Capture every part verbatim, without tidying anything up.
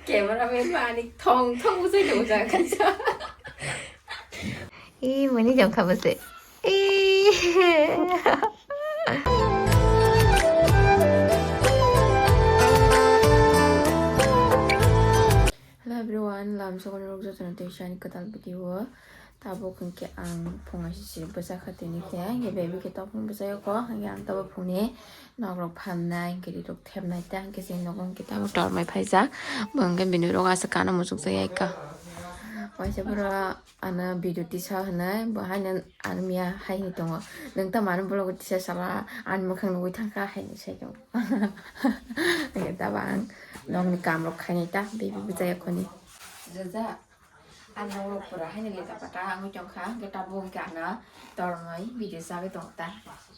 Camera man ba ani thong thong bwsai tongsa kaisa. Ee, mani jong kha bwsai. Ee. Hello everyone, lam sokoni rok jotono tei sani kwtal video. Tabuk hwnkhe ang phung aisisi bwsa kha tini khe, hwnkhe baby khe tongphuru bwsai o kok, hwnkhe ang tabuk phungni nok rok phalnai, hwnkhe ri rok thepnai, tei hwnkhe chini nogo hwnkhe tabuk tormai phaijak, bo hwnkhe bini rok aswk kana muchukjak ya kha. Waisa bwrwi ano video tisa hwnwi, bo haino ano miya hai hwnwi tongo, "Nwng tamo ano vlog o tisa sala, ani mwkhang nugwi thangkha," hai hwnwi sai tongo. Hwnkhe tabuk ang nokni kam rok khainai ta, baby bwsai o khoni. Jaja. Ang norok pura haino leta pata wngwi tongkha, hwnkhe tabuk hwnkhe ano tormai video chagwi tongkha ta.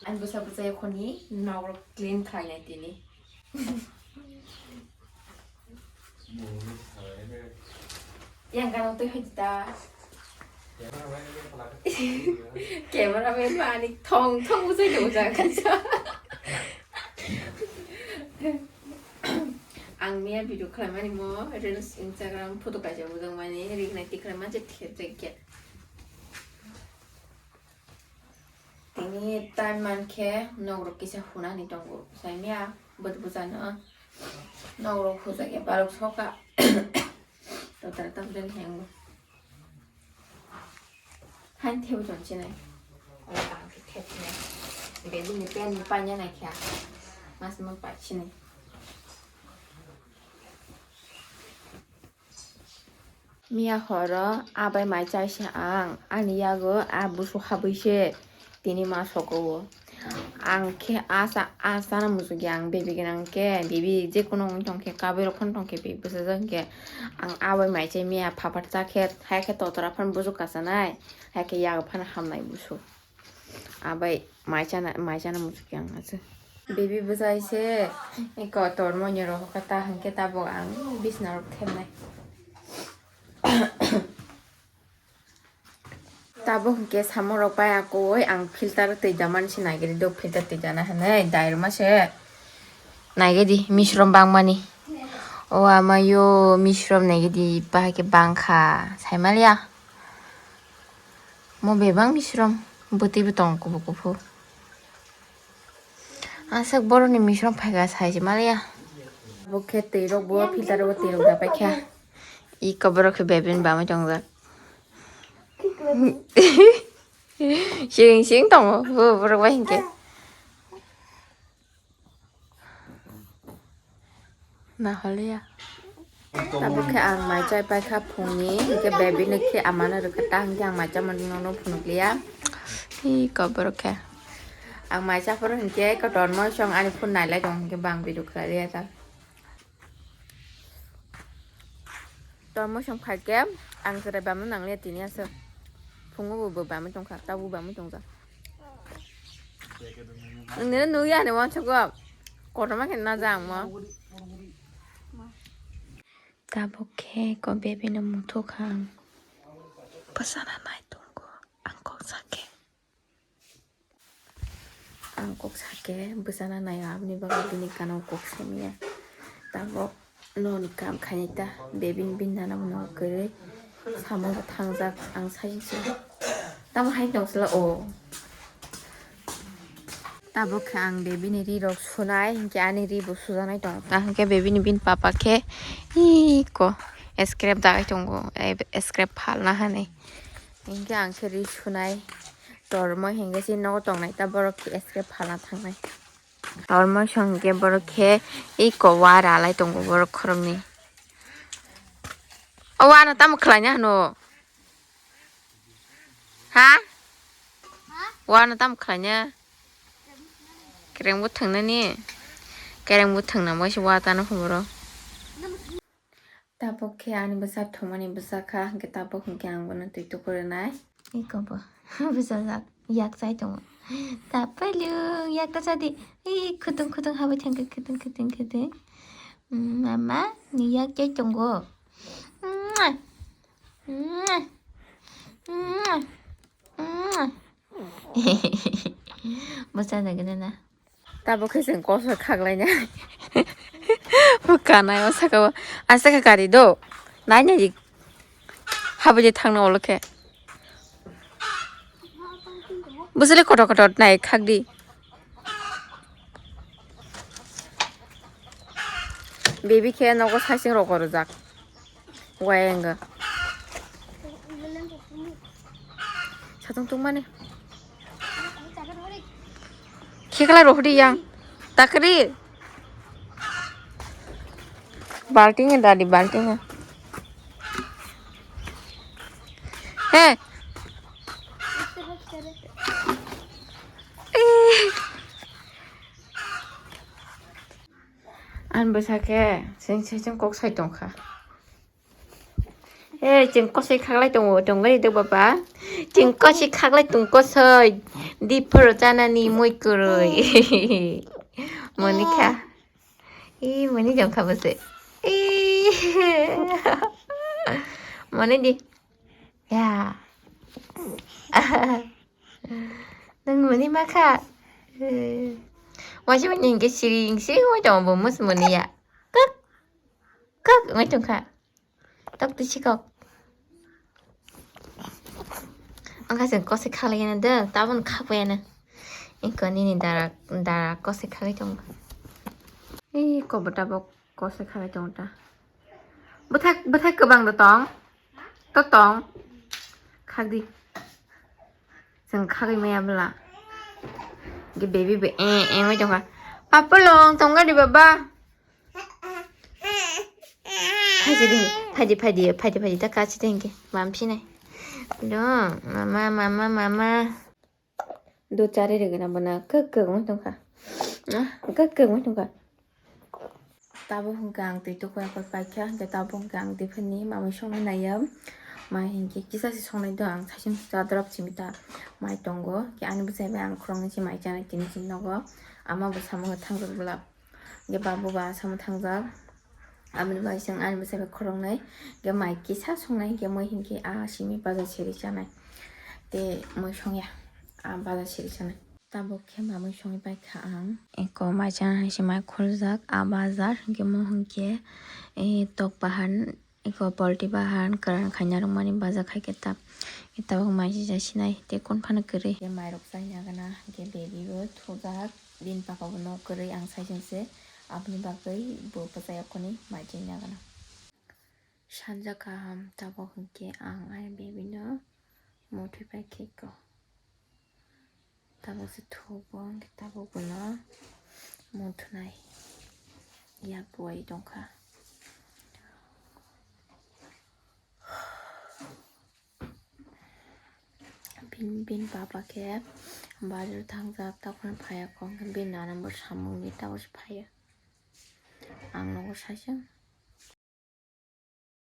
Ani bwsa bwsai khoni norok clean khlainai tini. Yang gana twi hai ta. Camera man ba ani thong thong bwsai tongsa kaisa. Ang miya video khlaimani mo reels, Instagram photo kaisa bujak mani rik nai tikhlai manse thepjak khe. Tini time mankhe nok rok kisa hunani tongo. Sai miya bwt bwsano nok rok hujak ya balok soka. Totara tam den hengo. Hain thebo chonchine. Ola bang khe thepne. Baby ni pen ni panya nai kha. Mas mo pai chini. Miya horo abai mai chaisa ang, ani yago a busu habwi se tini ma sogo. Ang khe asa, asana musugi ang baby gwnang khe, baby je kono wng tong khe, kabui rok phano tong khe, baby bwsajak khe, ang abai mai chai miya phapar cha khe, hai khe totora phano busu kasanai, hai khe yago phano hamnai busu. Abai mai chana, mai chana muchukya ang achu. Baby bwsai se, eko tormo nyoro hoka ta hwnkhe tabuk ang bisna rok thepnai. Tabuk hwnkhe samung rok pai akoi ang filter twi jaman se nai gidi dok filter twi jana hwnwi dai rwma se nai gidi misrom bangmani. O ama yo misrom nai gidi bahai khe bangkha saimaliya. Mo bebak misrom bwtwi bo tongo kuphur kuphur. Aswk borokni misrom phaikha saise maliya. Bo khe twi rok bo filter rok twi rok da paikha. Iko borok khe bebin bamwi tongjak. Sing sing tongo bo borok bai hinkhe. Na holiya. Tabuk khe ang mai chai paikha phungni, hinkhe baby no khe amano rwkha ta, hinkhe ang mai chamani nono phunukliya. Hi kobor khe. Ang mai chaphuru hinkhe kotorma song ani phone nailai tong, hinkhe bang video khlai liya ta. Tormo song phaikhe ang chwrai bamno nangliya tini aswk. Phungo bo bo bamwi tongkha, tabuk bamwi tongjak. Nini nukya ni uansukgo. Kotorma khe naja ang mo. Tabuk khe ko baby no muthukha ang. Bwsana nai tongo ang kok sakhe. Ang kok sakhe bwsana nai aboni bagwi bini gana o kok semiya. Tabuk nokni kam khainai ta, baby ni bini nana bo nogo kwrwi samung bo thangjak ang sai se. Tamo hai tong sala o. Tabuk khe ang baby ni ri rok sunai, hinkhe ani ri bo sujaknai tongo. Ta hinkhe baby ni bini papa khe iko scrap dagai tongo, eh, scrap phalna hinwi. Hinkhe ang khe ri sunai tormoi hinkhe se nogo tongnai ta borok khe scrap phalna thangnai. Tormoi song hinkhe borok khe iko wa ralai tongo borok khoroknwi. O wa no tamo khlaina hwno? Ha? Wa no tamo khlaina? Kereng bo thwngnani? Kereng bo thwngna bai se wa tano phoboro. Tabuk khe ani bwsa thumani bwsa kha, hinkhe tabuk hinkhe ang bono twi tuku rwnai. Iko bo bwsajak yak chai tongo. Tapalung yak ta chadi. Ei khutung khutung habai thangkhe khutung khutung khutung. Mm, mama ni yak chai tongo. Mwah. Mwah. Mwah. Mwah. Bwsa nagina na. Tabuk khe chwng kosor khaklaina. Bo kanai o saka o. Asaka kari do. Nai nai di. Habidi thangna olo khe. Bwswli kotor kotor nai khak di. Baby khe nogo saichung rok rwjak. Wayang. Satung tungmani. Khikla rohdi yang. Takri. Balting dadi balting. He. Ang bwsa khe seng seng kok sai tongkha. Hey, chwng kosoi khaklai tongo, tongo de baba. Chwng kosoi khaklai tong kosoi. Di phoro chanani moi kwrwi. Monika. Ih, mani jong kha bwse. Ih. Mani di. Ya. Nang mani ma kha. Waisa mani hingke siring siring oi tongo bo mus mani ya. Kak. Kak oi tong kha. Tok twi sikok. Ang kha chwng kosoi khaklai na de, tabon khakbai na. Iko nini dara, dara kosoi khaklai tongo. Ei, kobo tabok kosoi khaklai tongo ta. Bwthai, bwthai kwbang da tong? To tong? Khak di. Chwng khagwi maya bwla. Ge baby bo eh, eh, oi tongkha. Papalong, tongga di baba. Phaidi, phaidi, phaidi, phaidi, phaidi, ta kachi tengke. Mam phinai. Do, mama, mama, mama. Do chari rwgwna bwna kak kak wng tongkha. Ah, kak kak wng tongkha. Tabuk hwnkhe ang twi tukui akwk paikha, hwnkhe tabuk hwnkhe ang tiphini mamwi songna naiya. Mai hinkhe kisa se songnai do ang saichung chadrap simi ta mai tongo. Khe ani bwsai bai ang khoroknwi se mai chanai tini chini nogo. Ama bo samung thangjak bwla. Hwnkhe babu ba asamo thangjak. Aboni bagwi chwng ani bwsai bai khoroknwi hwnkhe mai kisa songnai hwnkhe moi hinkhe a simi bajar seri chanai. Tei moi songya a bajar seri chanai. Tabuk khe mamwi songwi paikha ang. Eko mai chana hai se mai kholjak a bajar hwnkhe mo hwnkhe tok bahan. Eko polti bahan kwran khaina rwmani baja khai khe ta, tabuk mai sija sinai tei kun phano kwrwi. Tei mairok chaina gana hwnkhe baby bo thujak, bini baba bo nok kwrwi ang saichung se, aboni bagwi bo bwchai okhorni mai chaina gana. Sanja kaham tabuk hwnkhe ang ani baby no muthwi pai khe ko. Tabuk se thugo, hwnkhe tabuk bono muthunai yak buai tongkha. Bin, bin papa khe bazar thangjak, takhwno phaiya kho, hwnkhe bin nana bo samungni tabuk se phaiya. Ang nogo saichung